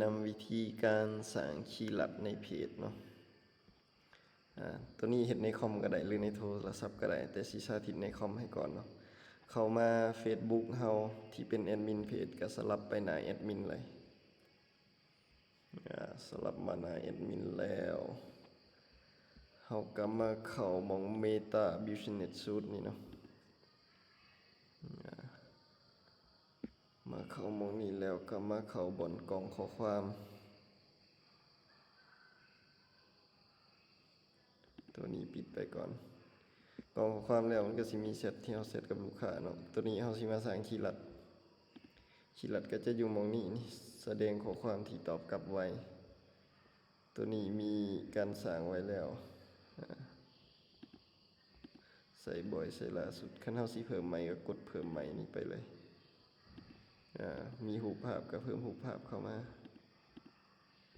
ນຳວິທີການສ້າງຄີລັດໃນເພຈເນາະ. ອາ ໂຕນີ້ເຮັດໃນຄອມກໍໄດ້ ຫຼືໃນໂທລະສັບກໍໄດ້ ແຕ່ຊິສາທິດໃນຄອມໃຫ້ກ່ອນເນາະ. ເຂົ້າມາເຟສບຸກເຮົາ ທີ່ເປັນແອດມິນເພຈ ກໍສະຫຼັບໄປໜ້າແອດມິນເລີຍ. ອາ ສະຫຼັບມາໜ້າແອດມິນແລ້ວ ເຮົາກໍມາເຂົ້າໝ່ອງ Meta Business Suite ນີ້ເນາະ. ອາ ມາເຂົ້າໝ່ອງນີ້ແລ້ວກໍມາເຂົ້າບ່ອນກ່ອງຂໍ້ຄວາມ. ຕົວນີ້ປິດໄປກ່ອນ. ກ່ອງຂໍ້ຄວາມແລ້ວມັນກໍຊິມີແຊັດທີ່ເຮົາແຊັດກັບລູກຄ້າເນາະ. ຕົວນີ້ເຮົາຊິມາສ້າງຄີລັດ. ຄີລັດກໍຈະຢູ່ໝ່ອງນີ້ນີ້ ສະແດງຂໍ້ຄວາມທີ່ຕອບກັບໄວ. ຕົວນີ້ມີການສ້າງໄວ້ແລ້ວ. ອາ ໃສ່ບ່ອຍ ໃສ່ລ່າສຸດ. ຄັນເຮົາຊິເພີ່ມໃໝ່ກໍກົດເພີ່ມໃໝ່ນີ້ໄປເລີຍ. ອາ ມີຮູບພາບກໍເພີ່ມຮູບພາບເຂົ້າມາ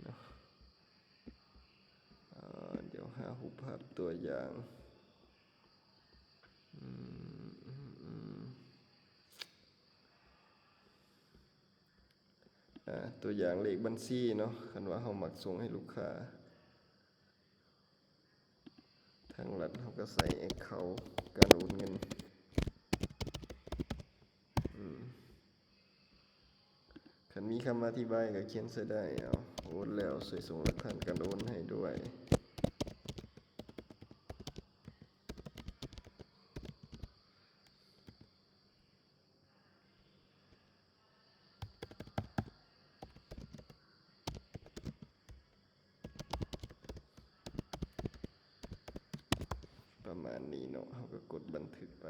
ເນາະ. ອາ ດຽວຫາຮູບພາບຕົວຢ່າງ. ອືມ ອືມ ອືມ. ອາ ຕົວຢ່າງເລກບັນຊີເນາະ. ຄັນວ່າເຮົາມັກສົ່ງໃຫ້ລູກຄ້າ ທາງລັດເຮົາກໍໃສ່ແອັກເຄົາ ການໂອນເງິນ. ອືມ ຄັນມີຄຳອະທິບາຍກໍຂຽນໃສ່ໄດ້. ເອົາ ໂອນແລ້ວ ຊ່ວຍສົ່ງຫຼັກຖານການໂອນໃຫ້ດ້ວຍ. ປະມານນີ້ເນາະ. ເຮົາກໍກົດບັນທຶກໄປ.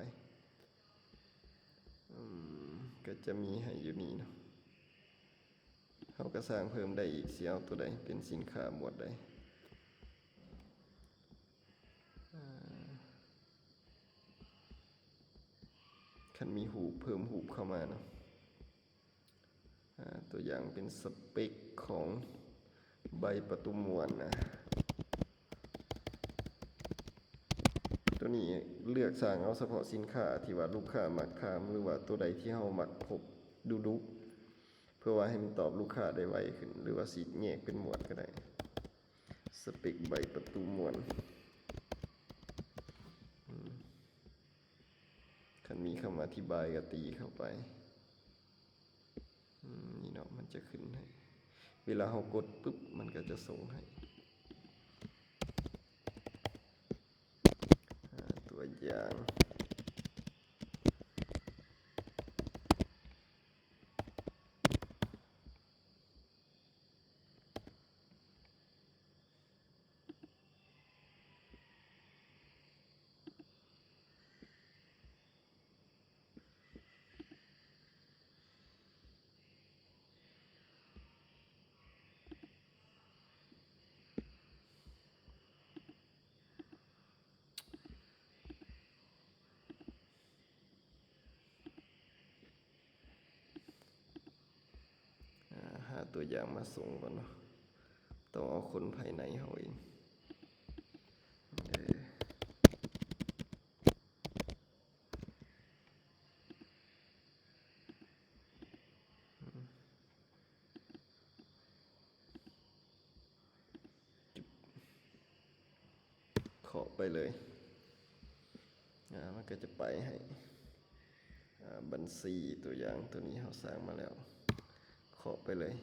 ອືມ ກໍຈະມີໃຫ້ຢູ່ນີ້ເນາະ. ເຮົາກໍສ້າງເພີ່ມໄດ້ອີກ ຊິເອົາຕົວໃດ ເປັນສິນຄ້າໝວດໃດ. ອາ ຄັນມີຮູບ ເພີ່ມຮູບເຂົ້າມາເນາະ. ອາ ຕົວຢ່າງເປັນສະເປັກຂອງໃບປະຕູມ່ວນນະ. ຕົວນີ້ເລືອກສ້າງເອົາສະເພາະສິນຄ້າທີ່ວ່າລູກຄ້າມັກຖາມ ຫຼືວ່າຕົວໃດທີ່ເຮົາມັກພົບດຸໆ ເພື່ອວ່າໃຫ້ມັນຕອບລູກຄ້າໄດ້ໄວຂຶ້ນ ຫຼືວ່າຊິແຍກເປັນໝວດກໍໄດ້. ສະເປັກໃບປະຕູມ່ວນ. ອືມ ຄັນມີຄຳອະທິບາຍກໍຕີເຂົ້າໄປ. ອືມ ນີ້ເນາະ ມັນຈະຂຶ້ນໃຫ້ ເວລາເຮົາກົດປຶບ ມັນກໍຈະສົ່ງໃຫ້. ອາ ຕົວຢ່າງ. ອາ ຫາຕົວຢ່າງມາສົ່ງກ່ອນເນາະ. ຕ້ອງເອົາຄົນພາຍໃນເຮົາເອງ. ເອີ ເຄາະໄປເລີຍ. ອາ ມັນກໍຈະໄປໃຫ້ ອາ ບັນຊີຕົວຢ່າງຕົວນີ້ເຮົາສ້າງມາແລ້ວ ເຄາະໄປເລີຍ.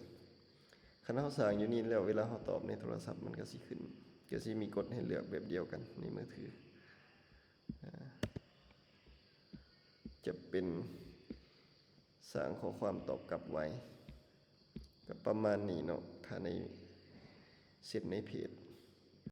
ຄັນເຮົາສ້າງຢູ່ນີ້ແລ້ວ ເວລາເຮົາຕອບໃນໂທລະສັບ ມັນກໍຊິຂຶ້ນ ກໍຊິມີກົດໃຫ້ເລືອກແບບດຽວກັນໃນມືຖື. ອາ ຈະເປັນ ສ້າງຂໍ້ຄວາມຕອບກັບໄວ ກໍປະມານນີ້ເນາະ. ຖ້າໃນ ເຊັ່ນໃນເພຈ